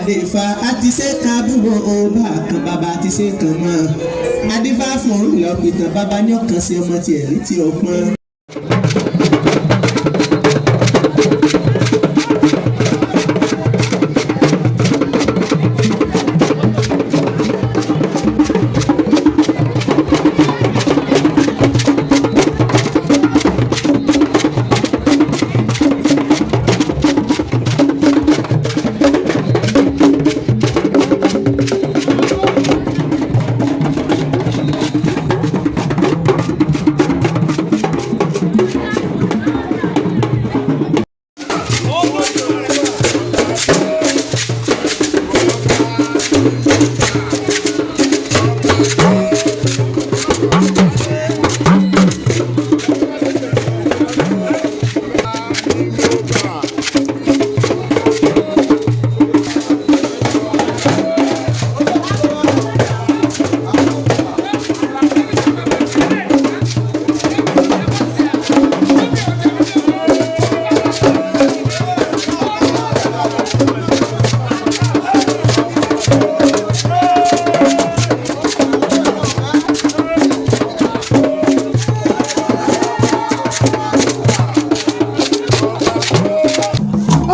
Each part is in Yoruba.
Adé Ifá àti ṣe kan àbúrò ọba kan, bàbá àti ṣe kan mọ́. Adífá fún Ọ̀rúnmìlà ọ̀pìtàn, bàbá ní ọ̀kan sí ọmọ tiẹ̀ létí ọpọ́n.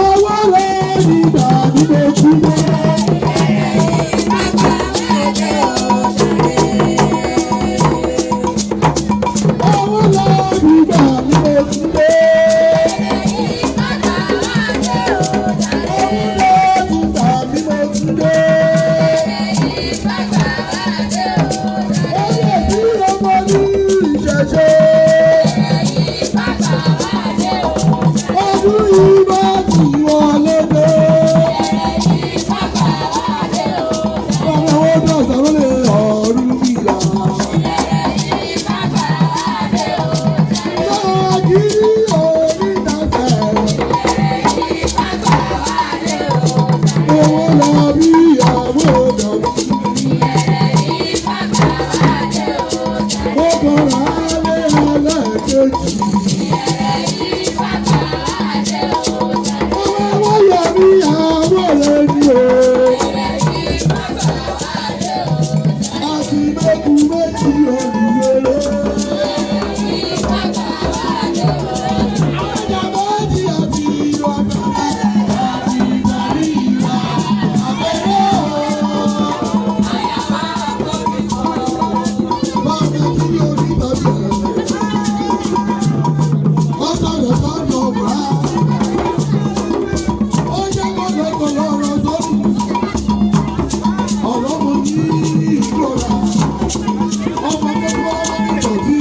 Ọwọ́ rẹ̀ nígbà tí mo kú mọ́. Ọwọ́ rẹ̀ nígbà tí mo kú mọ́. Ọwọ́ rẹ̀ nígbà tí mo kú mọ́. Ó lè bí ọmọ ní ìṣẹ̀ṣe. Ọdún yìí bá ti wọlé dé. Ọmọ owó náà sọ̀rọ̀ lè ọ̀rùn ìlà. Nàìjíríà onídàáfẹ́. Owó lọ bí ìyàwó dọ̀bí. Ó bọ̀rọ̀ alẹ́ alẹ́ kejì. Ọmọ owó yọ bí ìyàwó rẹ̀ ni o. Àti mẹ́kù méjì olùwéré. Àjà méjì àti ọ̀gá àti ìdarí ìwà àbẹ̀rẹ̀ o. Bàbá kí onígbàgbọ́ ọ̀sán lọ sọ́nà ọ̀bùrà. Ó jẹ́ kọ́lọ́kọ́ lọ́rọ̀ sọ́nù. Ọ̀rọ̀ mo ní ìrora. Ọmọ gbogbo ọmọ ìdọ̀tí.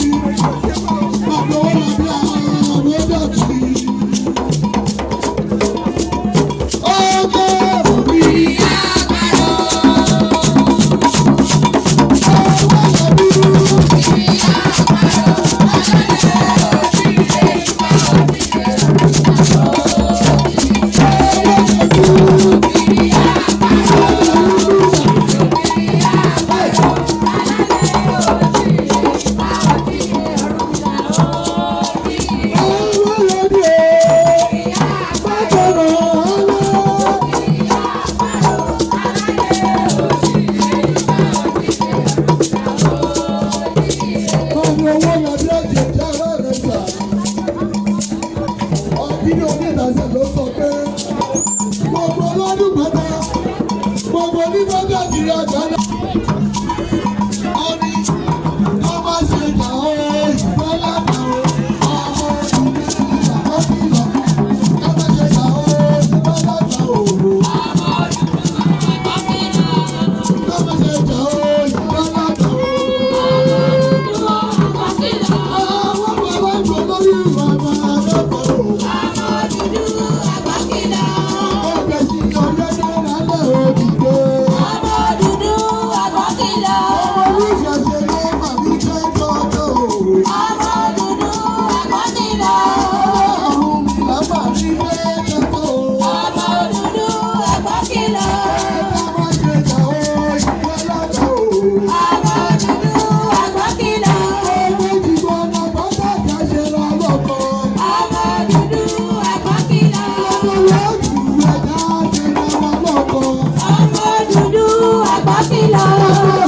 Bàbá owó làbí àwọn ìdọ̀tí. Ó jẹ́ òbí. Owó làbí. Owó làbí o. Bàbá ọlọ́. Ọmọ owó làbí àjèjì ara rẹ̀ gbà. Ọ̀bíní onídàáṣẹ́ ló sọ pé gbogbo ọlọ́dún pátá, gbogbo onígbàgbà kiri àgbàlá. Ó ní kó má ṣe jà ó ìfẹ́ látà ó ọmọ ìlú àkọ́kìlọ̀. Kó má ṣe jà ó ìfẹ́ látà òru. Kó má ṣe jà ó ìfẹ́ látà òru. Àwọn bàbá ìgbò lórí ìwà máa lọ́pọ̀ òru. Ọbẹ̀ sí ọjọ́ náírà lẹ́ òdìdó. Ọmọ.